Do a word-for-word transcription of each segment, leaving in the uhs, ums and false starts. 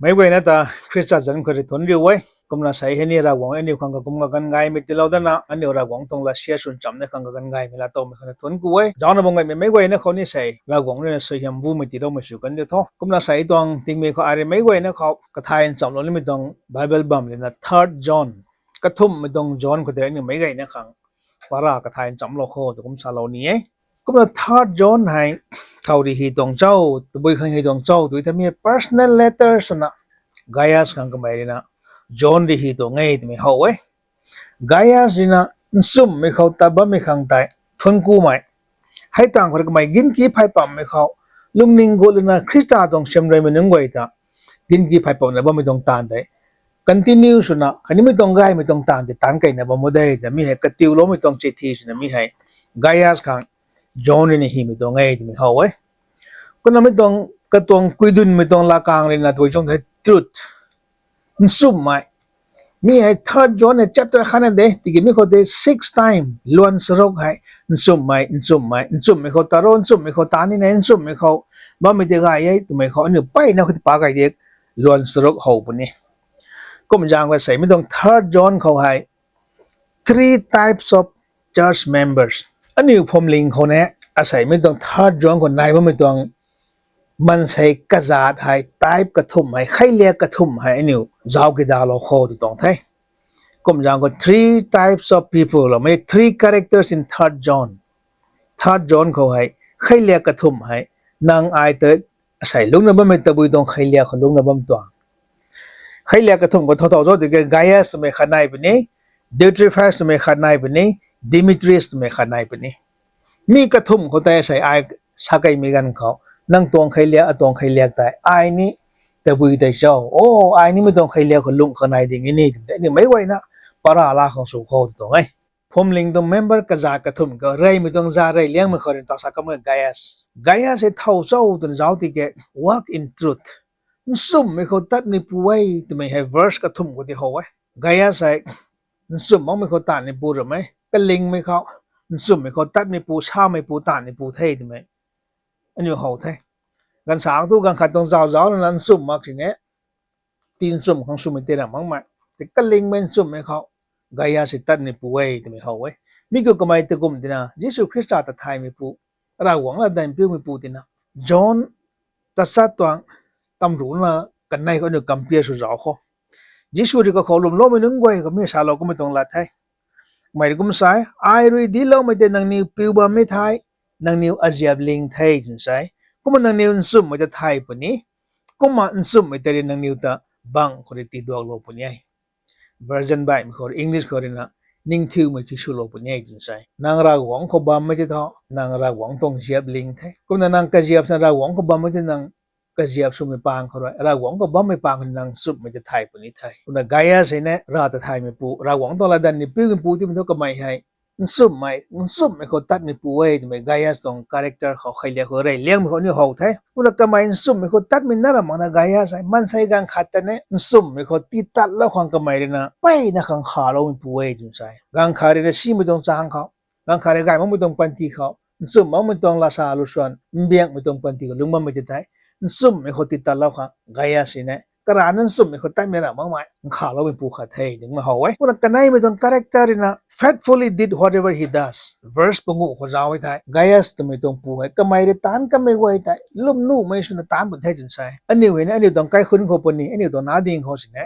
Meic guayna ta Khrista zanc khou rui thuanc riu e. Kumna sei hei ni Ravguangc aniu khang kakum kaganv gaymei tiilou datna, aniu Ravguangc tuang lat sian swn chamna khang kaganv gaymei laatowmei khang thuanc ku e. Zaucna bam gaymei meic guayna khou ni sei Ravguangc ruina suaihiam bumei tiiloumei sw kan diu tho. Kumna sei tuang tingmik khou ai rui meic guayna khou kathay nchamlou nimei tuang Bible bam ruina Third John, kathumhmei tuang John khou tei aniu meic guayna khang para kathay nchamlou kho tw kum salou ni e. Kumna Third John hei thow rui hy tuang cho, tabui khang hy tuang cho tw thei mi personal letter swna Gaius khang kamei ruina John rui hy tuang e twmei how e. Gaius ruina nchumhmei khou tat bammei khang tei thuanc kumei, hei tangv khou rui kamei ginki phay pammei khou lungning gut lana Khrista tuang siamruaimei nunc guay ta ginki phay pamna bammei tuang taanv tei continue swna khatnimei tuang gaymei tuang taanv tei taanc keyna bam o de ta mi hei katiuloumei tuang chithi swna mi hei Gaius khang John ruina hymei tuang e twmei how e. Kumna mi tuang katuang kuidunmei tuang lakang ruina tw chung the truth, nchumhmei. Mi hei Third John hei chapter khatna de tiki mi khou tei six time luan charuk hei nchumhmei, nchumhmei, nchumhmei khou tat ro, nchumhmei khou tat ni ne, nchumhmei khou bammei tei gay e twmei khou aniu mpeyna khou tei pa key di, luan charuk how puni. Kum zaeng khou sei mi tuang Third John khou hei three types of church members, aniu phuamling khou ne, asei mi tuang Third John khou nai bammei tuang maansei kazat hei type kathumh hei, kheiliak kathumh hei aniu zauc kidalou kho tw tuang the. Kum zaeng khou three types of people loumei, three characters in Third John. Third John khou hei kheiliak kathumh hei, nang ai ta asei lungcna bammei tabui tuang kheiliak khou lungcna bam tuang. Kheiliak kathumh khou thow thow cho tiki Gaius twmei khat nai puni, Diotrephes twmei khat nai puni, Demetrius twmei khat nai puni. Mi kathumh khou tei asei ai sa keymei ganv khou, nang tuang kheiliak, atuang kheiliak tei ai ni tabui tei cho, o, ai ni mi tuang kheiliak khou lungc khang nai ding e ni twmei tei aniu meic guayna para la khang sw kho tw tuang e. Phuamling tuang member kazat kathumh khou reymei tuang zat reyliangmei khou rui ta sa kamei Gaius. Gaius hei thow cho twna zauc tiki, walk in truth, nchumhmei khou tatmeipu e twmei hei verse kathumh khou tei how e. Gaius hei nchumh makmei khou tatmeipu ramei, kalingmei khou, nchumhmei khou tatmeipu, sameipu, tatmeipu the twmei aniu how the. Ganvsaekc thu ganv khat tuang zauc zauc lana nchumh mak sini tii nchumh khang swmei tei ram makmei, tei kalingmei nchumhmei khou Gaius hei tatmeipu e twmei how e. Mi kiu kamei ta kum tina Jisu Khrista ta thaymeipu, Ravguangc latdanv piumeipu tina, John tachat tuang tamruna kanei khou aniu compare sw zauc kho. Jisu rui kakhou lwmloumei nunc guay khou mi salou kamei tuang lat the. Kamei rui kum sa e, ai rui dincloumei tei nangniw piu bammei thei, nangniw aziap ling the twna sa e. Kumna nangniw nchumhmei ta thay puni, kumna nchumhmei tei rui nangniw ta bangc khou rui tiduaklou puni e. Version baihmei khou, English khou ruina, ningthiumei tiswlou puni e twna sa e. Nang Ravguangc khou bammei tei tho, nang Ravguangc tuang ziap ling the. Kumna nang kaziap swna Ravguangc khou bammei tei nang kaziap swmei pang khou rui, Ravguangc khou bammei pang khou nang nchumhmei ta thay puni the. Kumna Gaius hei ne, Rav ta thaymeipu, Ravguangc tuang latdanv ni piumeipu timei thu kamei hei nchumhmei, nchumhmei khou tatmeipu e twmei Gaius tuang character khou, kheiliak khou reyliangmei khou aniu how the. Kumna kamei nchumhmei khou tatmei na ram makna Gaius hei maansei ganv khat ta ne nchumhmei khou tii tatlou khang kamei ruina mpeyna khang khaloumeipu e twna sa e. Ganv khat ruina simei tuang chang khou, ganv khat rui gay makmei tuang panty khou, nchumh makmei tuang lasa lusuan mbiangmei tuang panty khou lungc bammei tei thei, nchumhmei khou tii tatlou khang Gaius hei ne karana nchumhmei khou tatmei ram makmei nkhaloumeipu khat the twna how e. Kumna kaneimei tuang character ruina faithfully did whatever he does. Verse panguh khou zauc e thei, Gaius twmei tuang pu hei kamei rui taanc kamei guay tei lwmnuhmei swna taanc pun the twna sa e. Aniu hei ne aniu tuang kaikhunc khou puni, aniu tuang nac ding khou sini,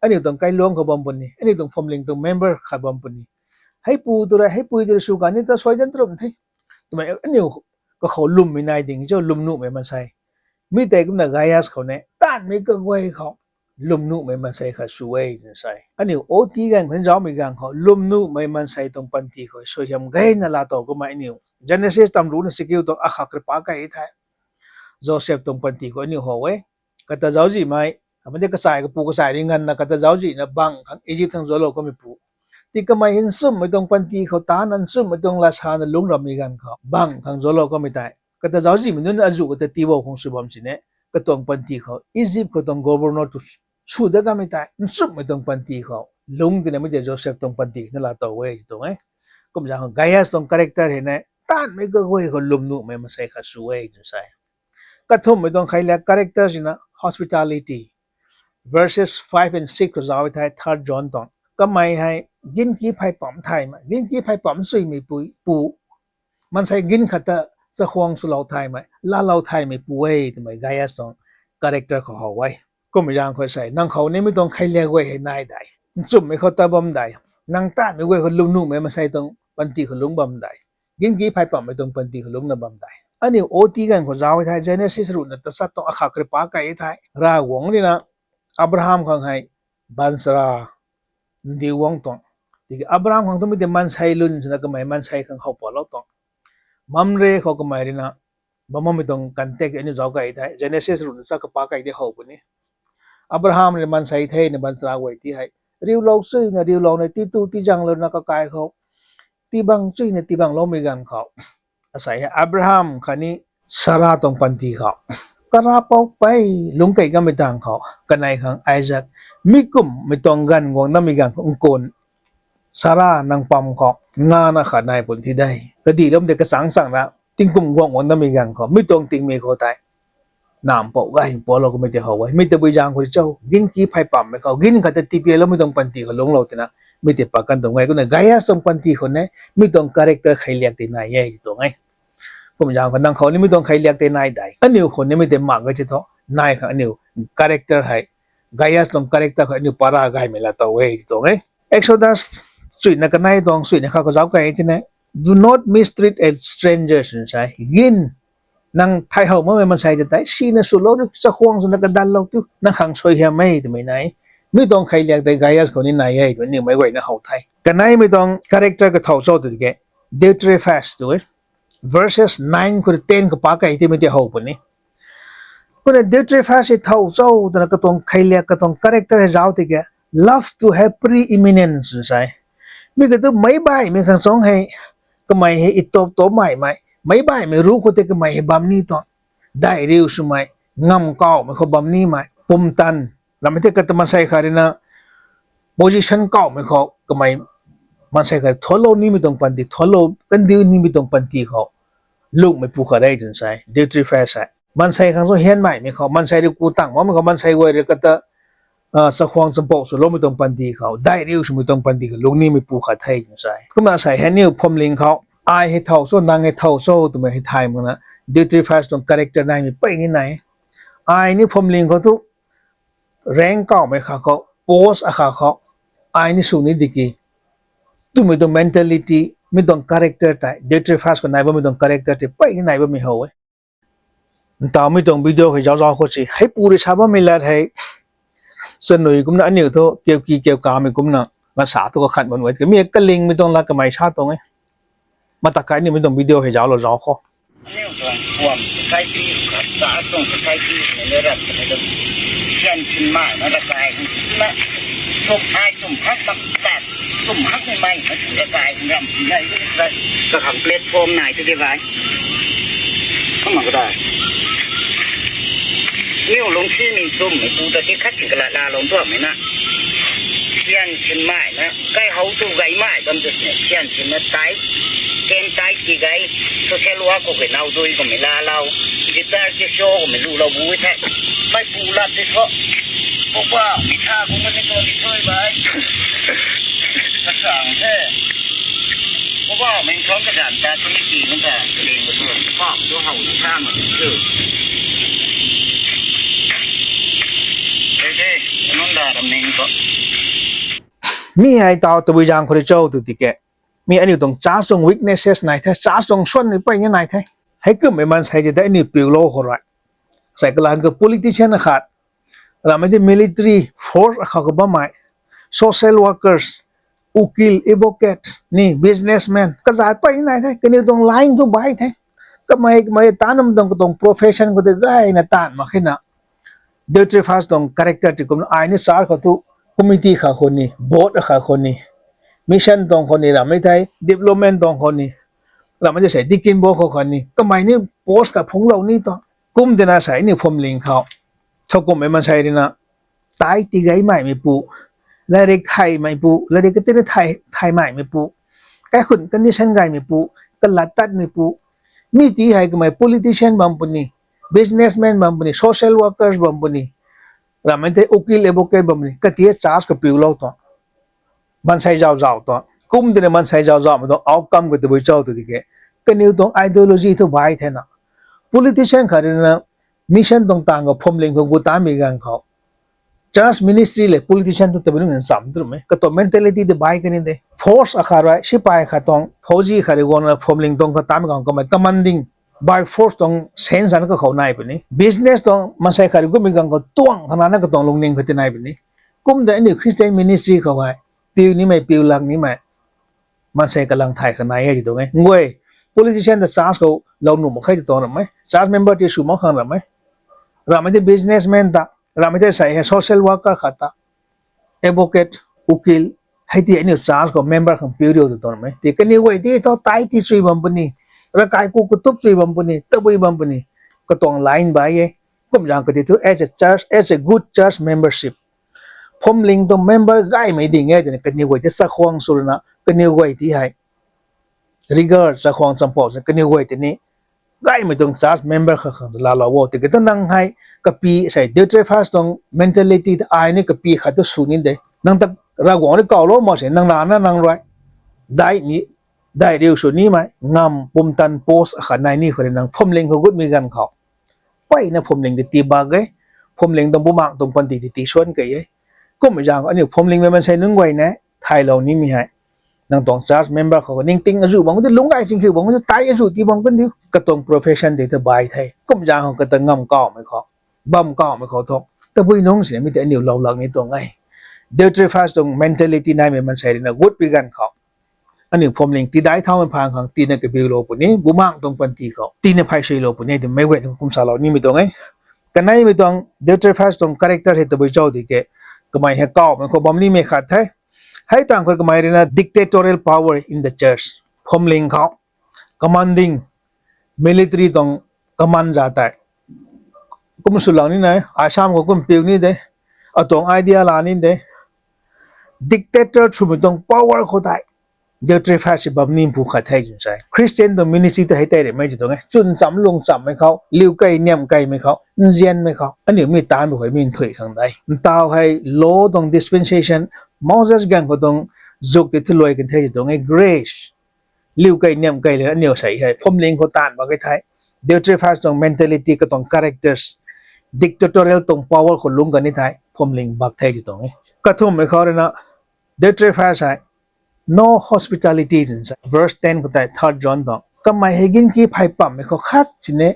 aniu tuang kailuangc khou bam puni, aniu tuang phuamling tuang member khat bam puni. Heipu tu rui, heipui tu rui sw kan ni ta suaihiam tum the twmei aniu kakhou lwmmei nai ding cho, lwmnuhmei maansei. Mi tei kumna Gaius khou ne taanvmei kaguay khou lwmnuhmei maansei khat sw e twna sa e. Aniu ot ganv khou, zaucmei ganv khou lwmnuhmei maansei tuang panty khou suaihiam gayna laatow kummei aniu Genesis tamruna sikiu tuang akhat rui pa key the. Joseph tuang panty khou aniu how e. Kata zauczihmei, amei tei kachai kapu kachai rui nganvna kata zauczihna bangc khang Egypt thangc zuaclou kameipu. Ti kamei hei nchumhmei tuang panty khou taanvna nchumhmei tuang lat sana lungc rammei ganv khou bangc khang zuaclou kamei tei, kata zauczihmei nunc azuh kata tiibou khang sw bam sini, katuang panty khou Egypt khou tuang governor tu sw dat kamei tei nchumhmei tuang panty khou lungc tina mei tei Joseph tuang panty khou laatow e tuang e. Kumzaeng khou Gaius tuang character hei ne taanvmei kaguay khou lwmnuhmei maansei khat sw e twna sa e. Kathumhmei tuang kheiliak character sina hospitality. verses five and six khou zauc e thei, third John tuang. Kamei hei ginki phey pam thaymei, ginki phey pam chuimei pu, pu. Maansei gin khat ta chakhwang swlou thaymei, laalou thaymei pu e twmei Gaius tuang character khou how e. Kummei zaeng khou sei, nang khou ni mi tuang kheiliak guay hei nai dai. Nchumhmei khou ta bam dai. Nang tanmei guay khou lungnuhmei maansei tuang panty khou lungc bam dai. Ginki phey pammei tuang panty khou lungcna bam dai. Aniu O T ganv khou zauc e thei, Genesis ruhna tachat tuang akhat kri pa kei e thei, Ravguangc rina Abraham khang hei baanchara ndiu guang tuang. Tiki Abraham khang tu mi tei maansei lun swna kamei maansei khang how palou tuang. Mamre khou kamei rina bam bammei tuang context aniu zauc kei thei, Genesis ruhna tachat kapa kei tei how puni. Abraham rui maansei thena baanchara guay ti hei riulou chuina, riulouna, titu tizanglouna kakai khou, tibang chuina tibangloumei ganv khou, asei hei Abraham khatni Sara tuang panty khou, karapou pei lungc kei kamei tang khou, kanei khang Isaac, mi kumhmei tuang ganv guang namei ganv khou nkunc, Sara nang pam khou ngana khat nai pun thi de. Kadihloumei tei kachangc changna tingkum guang guang namei ganv khou, mi tuang tingmei khou tei namv pou gay pualou kamei tei how e. Mi tabui zaeng khou ri cho, ginki phey pammei khou, gin khat ta tipialoumei tuang panty khou lungclou tina, mi tei pat kan tuang e. Kumna Gaius tuang panty khou ni mi tuang character kheiliak tei nai e tuang e. Kum zaeng khou nang khou ni mi tuang kheiliak tei nai dai. Aniu khou ni mi tei mak e ti thu, nai khang aniu character hei, Gaius tuang character khou aniu para gaymei la tow e ti tuang e. Exodus chuina kanei tuang chuina kha khou zauc kei tina, do not mistreat a stranger, twna sa e. Gin, nang thay how makmei maansei ta tei sina swlou tu, chakhwang swna kadanlou tu, nang khang suaihiam e twmei nai. Mi tuang kheiliak tei Gaius khou ni nai e tw aniu meic guayna how the. Kaneimei tuang character kathow cho tiki, Diotrephes tw e. Verses nine khou ten khou pa kei timei tei how puni. Kumna Diotrephes hei thow cho twna katuang kheiliak, katuang character hei zauc tiki, love to have preeminence, twna sa e. Mi katu meic baihmei khang chuang hei, kamei hei itop top maimei, meic baihmei ruc khou tei kamei hei bam ni tuang, daih riu swmei, ngamv kawmei khou bam nimei, pumtan, ramei tei kata maansei khat rina position kawmei khou kamei, maansei khat thuanclou nimei tuang panty, thuanclou kandiu nimei tuang panty khou lungcmei pu khat e twna sa e, Diotrephes hei. Maansei khang chu hianmeimei khou, maansei rui ku tang makmei khou, maansei guay rui kata, ah, chakhwang champou swloumei tuang panty khou, daih riu swmei tuang panty khou lungc nimei pu khat the twna sa e. Kumna sei hei aniu phuamling khou, ai hei thow cho, nang hei thow cho twmei hei thay makna, Diotrephes tuang character naimei pey ni nai. Ai ni phuamling khou thu, rank kawmei kha khou, post akha khou, ai ni sw ni diki, twmei tuang mentality, mi tuang character tei, Diotrephes khou nai bammei tuang character tei pey ni nai bammei how e. Ntaw mi tuang video hei zauc zauc khou si, hei pu rui sa bammei lat hei, chanui kumna aniu thu keuki keukamei kumna, masa thu kakhat bam e, mi kalingmei tuang lat kamei sa tuang e. Mata kai nimei tuang video hei zauclou zauc khou. Aniu tuang kuam society, ta tuang society, ni le ram ni le, sian sin mai na kakai, na, tuk ai tum hak tak tak, tum hak ni mai na kakai ram ni le, kakhang platform nai tu de bai. Kumna kadai, aniu lungcsimei tummei tu ta ti khat si kala laalou tuamei na, sian sin mai na, kai how tu gaymei bam tu sini, sian sin na tai, ken tai ti gay, social work khou kei now dui kummei laalou, guitar ki show kummei lulou bu the, mei pu lat ti thu, poubauhmei tha kumna ni tuang ni thui bai, kasang the. Poubauhmei nthon kazanc ta tu ni ti nunc ta, kaling ka tu, pam tu how na sa ma tu. Tei tei, nunc da ram ning khou. Mi hei taw tabui zaeng khou rui cho tw tiki, mi aniu tuang cha chung weaknesses nai the, cha chung suan ni pey ni nai the. Hei kummei maansei ti tei aniu piulou khou rui, sei kalan khou politician akhat, ramei ti military force akhat khou bammei, social workers, ukil, advocate, ni businessman kazat pey ni nai the, kaniw tuang line thu bai the. Kamei kamei taanv nam tuang katuang profession khou tei gayna taanv mak khe na, Diotrephes tuang character ti kumna ai ni church khou thu, committee khat khou ni, board akhat khou ni, mission tuang khou ni, ramei thei development tuang khou ni, ramei thei sei deacon board khou khat ni, kamei ni post khat phungclou ni tuang. Kum tina sei ni phuamling khou, thowkumhmei maansei rui na, tai ti gaymeimei pu, lairik thaymei pu, lairik katina thay, thaymei pu, kaikhunc condition gaymei pu, kalat tatmei pu, mi ti hei kamei politician bam puni, businessman bam puni, social workers bam puni, Ramei tei ukil advocate bam ni kati church khou piulou tuang. Maansei zauc zauc tuang. Kum tina maansei zauc zaucmei tuang outcome khou tabui cho tw di ke. Kaniw tuang ideology thu bai thena. Politician khat rui na mission tuang tang khou phuamling khou gu tamei ganv khou church ministry le politician thu tabui nunc cham tu ram e. Katuang mentality ta bai kani de. Force akhat rui, sipai khat tuang, fauji khat rui guangna phuamling tuang kha tamei ganv kamei commanding by force tuang sense ana kakhou nai puni. Business tuang maansei khat rui gutmei ganv khou tuang khana na katuang lungning kha ti nai puni. Kum de aniu Christian ministry khou hei, piu nimei, piu lak nimei, maansei kalang thay kha nai e ti tuang e. Nguay, politician ta church khou lou nuh mak khe ti tuang ram e. Church member ti sw mak khang ram e. Ramei tei businessman ta, ramei tei sei hei social worker khat ta, advocate, ukil, hei ti aniu church khou member khang piu riu tu tuang ram e. Ti kaniw guay ti thu tai ti chui bam puni, ravkai ku katup chui bam puni, tabui bam puni, katuang line bai e. Kum zaeng kati thu as a church, as a good church membership, phuamling tuang member gaymei ding e twna kaniw guay ti chakhwang sw runa kaniw guay ti hei regard chakhwang champou sa kaniw guay ti ni gaymei tuang church member kha khang laalou o. Tiki tu nang hei kapi sei Diotrephes tuang mentality ta ai ni kapi khat tu sw ni de. Nang ta Ravguangc rui kawlou mak si nang rana nang rui dai ni, dai riu sw nimei ngam pumtan post akhat nai ni khou rui nang phuamling khou gutmei ganv khou mpeyna phuamling ti tii bak e. Phuamling tuang bumaengc tuang panty ti tii suan key e. Kummei zaeng khou aniu phuamlingmei maansei nunc guay ne thaylou nimei hei nang tuang church member khou ningting azuh bang di, lungc gay chingkhiu bang di, tai azuh ti bang kan diu, katuang profession tei ta bai the. Kum zaeng khou kata ngam kawmei khou, bam kawmei khou thu tabui nungc sini mi tei aniu lou lak ni tuang e. Diotrephes tuang mentality naimei maansei rui na gutpui ganv khou aniu phuamling tidai thaumei phang khang tina kabiulou puni, bumaengc tuang panty khou tina phay suilou puni twmei guay ni kum salou nimei tuang e. Kaneimei tuang Diotrephes tuang character hei tabui cho di ke, kamei hei kawmei khou bam nimei khat the. Hei tang khou kamei rui na dictatorial power in the church, phuamling khou commanding, military tuang command za tei kum swlou ni nai, ai sam khou kum piu ni de, atuang idea la ni de, dictator swmei tuang power khou tei Diotrephes bam nimpu khat the twna sa e. Christian tuang ministry ta hei tei rimei ti tuang e. Chwn cham lung chammei khou, liu key niamh keymei khou, nzianmei khou aniu mi taanv bu khou mi nthuih khang de. Ntaw hei law tuang dispensation, Moses ganv khou tuang zuk ti thuluai kan the ti tuang e. Grace, liu key niamh key le aniu sei hei phuamling khou taanv mak khe the. Diotrephes tuang mentality, katuang characters, dictatorial tuang power khou lungc kan ni the, phuamling bak the ti tuang e. Kathumhmei khou rui na Diotrephes hei no hospitality twna sa, verse ten khou tei third John tuang kamei hei ginki phay pammei khou khat sini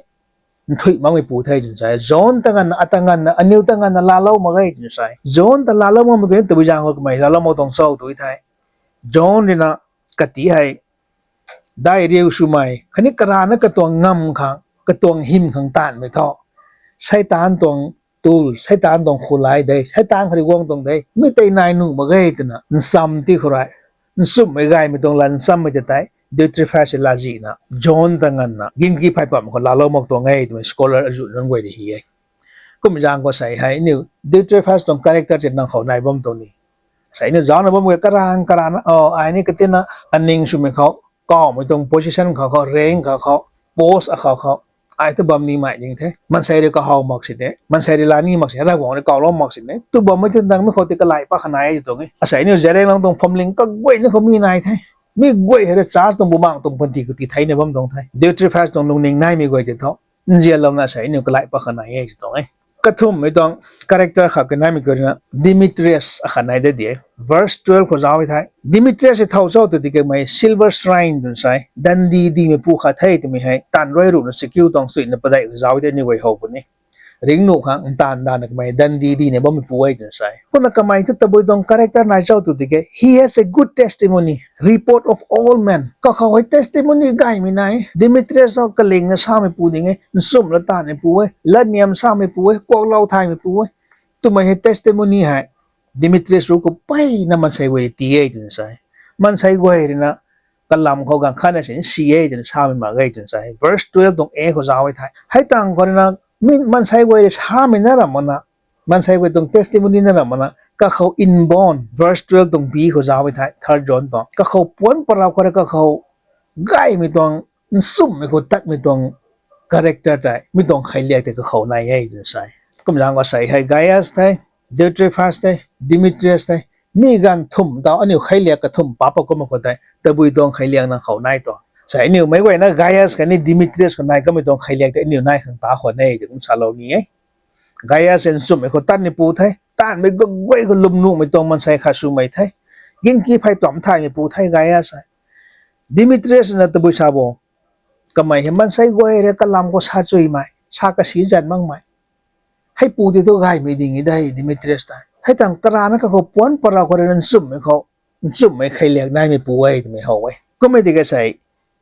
nthuih makmei pu the twna sa e. John ta nganvna, ata nganvna, aniu ta nganvna laalou mak ge twna sa e. John ta laalou makmei kani tabui zaeng khou kamei laalou mak tuang cho tu the. John rui na kati hei dai riu swmei khatni karana katuang ngam khang, katuang hym khang taanvmei thu Seitaan tuang tool, Seitaan tuang khulai de, Seitaan khou rui guang tuang de, mi tei nai nuh mak ge twna ncham ti khou rui, nchumhmei gaymei tuang lat nchammei ta tei Diotrephes laa zihna John ta nganvna ginki phay pammei khou laalou mak tuang e twmei scholar azuh nunc guay di hi e. Kummei zaeng khou sei hei aniu Diotrephes tuang character ti nang khou nai bam tuang ni. Sei aniu zaucna bam ge karang karana, o, ai ni katina aning swmei khou, kawmei tuang position khou khou, rank khou khou, post akhou khou, ai tu bam nimei ding the. Maansei rui kahow mak sini, maansei rui laa ni mak sini, Ravguangc rui kawlou mak sini tu bammei tei nang mi khou ti kalai pa kha nai e ti tuang e. Asei aniu Zeliangrong tuang phuamling kaguayna khou mi nai the. Mi guay hei rui church tuang bumaengc tuang panty khou ti theina bam tuang the. Diotrephes tuang lungning naimei guay ti thu nzianlouna sei aniu kalai pa kha nai e ti tuang e. Kathumhmei tuang character khat kanaimei khou rui na Demetrius akhat nai de di e. Verse twelve khou zauc e the. Demetrius hei thow cho tw di kamei silver shrine twna sa e, dandi dimeipu khat the twmei hei taanv rui ruhna chakiu tuang suina padeih khou zauc e the, aniu guay how puni. Ringcnuh khang ntaanv dana kamei dandi dina bammeipu e twna sa e. Kumna kamei thu tabui tuang character nai cho tw di ke, he has a good testimony, report of all men. Kakhou hei testimony gaymei nai e. Demetrius thu kalingna sameipu ding e, nchumh laa taanvmeipu e, latniam sameipu e, kuaklou thaymeipu e. Twmei hei testimony hei Demetrius rui khou mpeyna maansei guay ti e twna sa e. Maansei guay rui na kalam khou gaanv khatna si si e twna samei mak ge twna sa e. Verse twelve tuang a khou zauc e the. Hei tang khou rui na mi maansei guay rui samei na ram makna, maansei guay tuang testimony na ram makna kakhou inborn, verse twelve tuang b khou zauc e the, third John tuang kakhou puanc parap khou rui kakhou gaymei tuang, nchumhmei khou tatmei tuang character tei mi tuang kheiliak tei kakhou nai e twna sa e. Kumzaeng khou sei hei Gaius the, Diotrephes the, Demetrius the, mi ganv thumh tau aniu kheiliak kathumh papa kumna khou tei tabui tuang kheiliak nang khou nai tuang. Sei aniu meic guayna Gaius khatni Demetrius khou nai kamei tuang kheiliak tei aniu nai khang ta khwan e tei kum salou ni e. Gaius nchumhmei khou tanmei pu the, tanmei kaguay khou lwmnuhmei tuang maansei khat swmei the. Ginki phey tuamh thaymei pu the Gaius hei. Demetrius na tabui sa bo, kamei hei maansei guay rui kalam khou sa chuymei, sa kasi zan makmei, hei pu tei thu gaymei ding e de Demetrius tei. Hei tangv karana kakhou puanc para khou rui nchumhmei khou, nchumhmei kheiliak naimei pu e twmei how e. Kummei tiki sei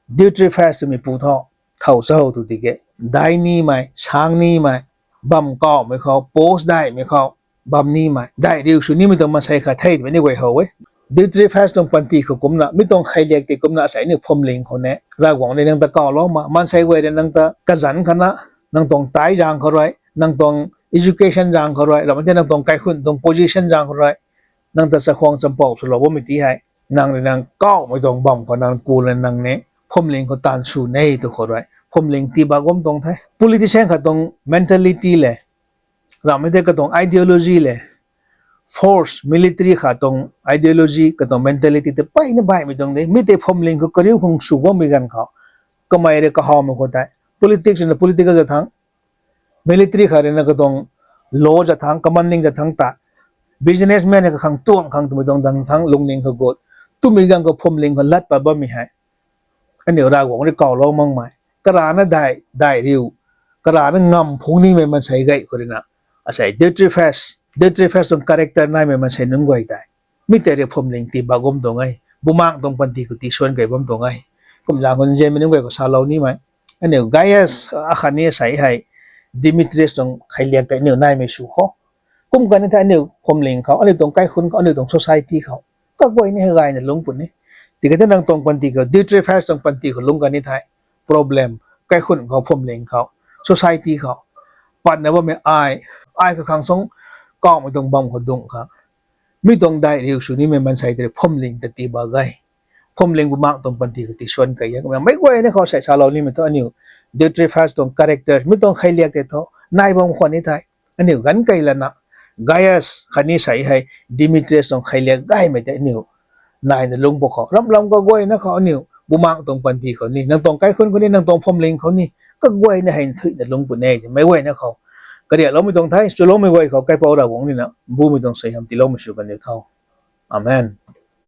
Diotrephes twmei pu tho, thow cho tw tiki, dai nimei, sang nimei, bam kawmei khou, post daihmei khou, bam nimei, daih riu sw nimei tuang maansei khat the twmei ni guay how e. Diotrephes tuang panty khou kumna, mi tuang kheiliak tei kumna sei aniu phuamling khou ni Ravguangc rui nang ta kawlou ma, maansei guay rui nang ta kazanc khana, nang tuang tai zaeng khou rui, nang tuang education zaeng khou rui, ramh tei nang tuang kaikhunc tuang position zaeng khou rui, nang ta chakhwang champou swlou bammei ti hei, nang rui nang kawmei tuang bam khou nang ku lana nang ni phuamling khou taanv sw ne tw khou rui phuamling tii ba guam tuang the. Politician khat tuang mentality le, ramhmei tei katuang ideology le, force, military khat tuang ideology, katuang mentality tei mpeyna baihmei tuang de. Mi tei phuamling khou kariu khang sw bammei ganv khou, kamei rui kahawmei khou tei, politics na political za thangc, military khat rui na katuang law za thangc, commanding za thangc ta, businessman na kakhang tuang khang twmei tuang dang thangc lungning khou gut, twmei ganv khou phuamling khou lat pat bammei hei aniu Ravguangc rui kawlou makmei, karana daih, daih riu, karana ngamv phungc nimei maansei gay khou rui na, asei Diotrephes, Diotrephes tuang character naimei maansei nunc guay tei, mi tei rui phuamling tii ba guam tuang e, bumaengc tuang panty khou tii suan key bam tuang e. Kumzaeng khou nzianmei nunc guay khou salou nimei, aniu Gaius akhatni asei hei Demetrius tuang kheiliak tei aniu naimei sw khou, kum kani thei aniu phuamling khou, aniu tuang kaikhunc khou, aniu tuang society khou kaguay ni hei gayna lungc puni. Tiki tei nang tuang panty khou, Diotrephes tuang panty khou lungc kani thei, problem, kaikhunc khou, phuamling khou, society khou, patna bammei ai, ai kakhang sung kawmei tuang bam khou dungc khang, mi tuang daih riu sw nimei maansei tei rui phuamling ta tii ba ge. Phuamling bumaengc tuang panty khou tii suan key e. Kumna meic guayna khou sei salou nimei thu aniu Diotrephes tuang character, mi tuang kheiliak tei thu nai bam khwan ni thei, aniu ganv key lana, Gaius khatni sei hei Demetrius tuang kheiliak gaymei tei aniu naina lungc pw khou, ramh lam kaguayna khou aniu bumaengc tuang panty khou ni, nang tuang kaikhunc khou ni, nang tuang phuamling khou ni, kaguayna hei nthuihna lungc puni e twmei guayna khou kariakloumei tuang the. Chuloumei guay khou Kaipouc Ravguangc rui na bumei tuang suaihiam tiiloumei sw kan diu tho. Amen.